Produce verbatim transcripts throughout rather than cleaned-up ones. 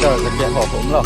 Ka keh ho um lo.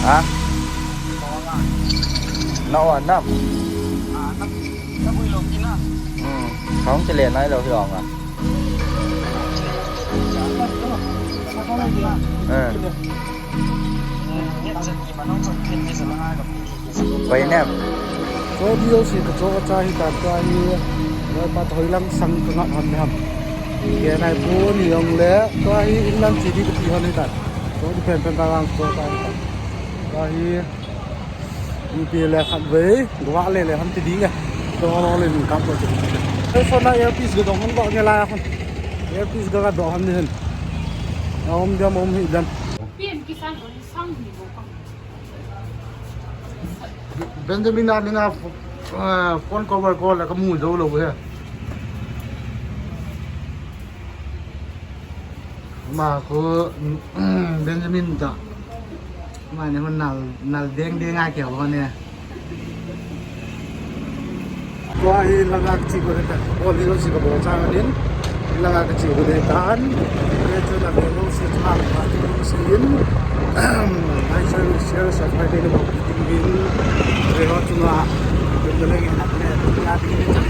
Ha? Na wa nam. Hmm. Kong chale nai lo hi ong a. Eh. Pai nem. Cho dio si ka cho ka cha hi ta ta hi. Loi pa thoi lang sang ka ngap ham ham. Ke nai pu ni ong le. Tua hi England chi di ka ti hon hi ta. Cho di pen pen ta lang cho ta hi ta. Tua hi. Ipi le khat vei, gua le le ham ti ding e. Dong lo le min kap lo ti. Telephone na earpiece ga dong ham dong nge la ham. Earpiece ga ga dong ham ni hen. Om diam om hi diam. Benjamin a mina, ah, phone cover ko la ka mu jo lo he. Ma ko, Benjamin ta. Mane hon nal, nal deng deng a keu hon e. Tua hi langa ka chi ko de ta. Bol hi lo si ka bol chang anin. Langa ka chi ko de ta an. Ke chu na bol lo si chang ka chi ko si in. Ai share, share, subscribe de lo ding bin. Re ho chunga. Dum de leng in na ne. Ya ding in chang.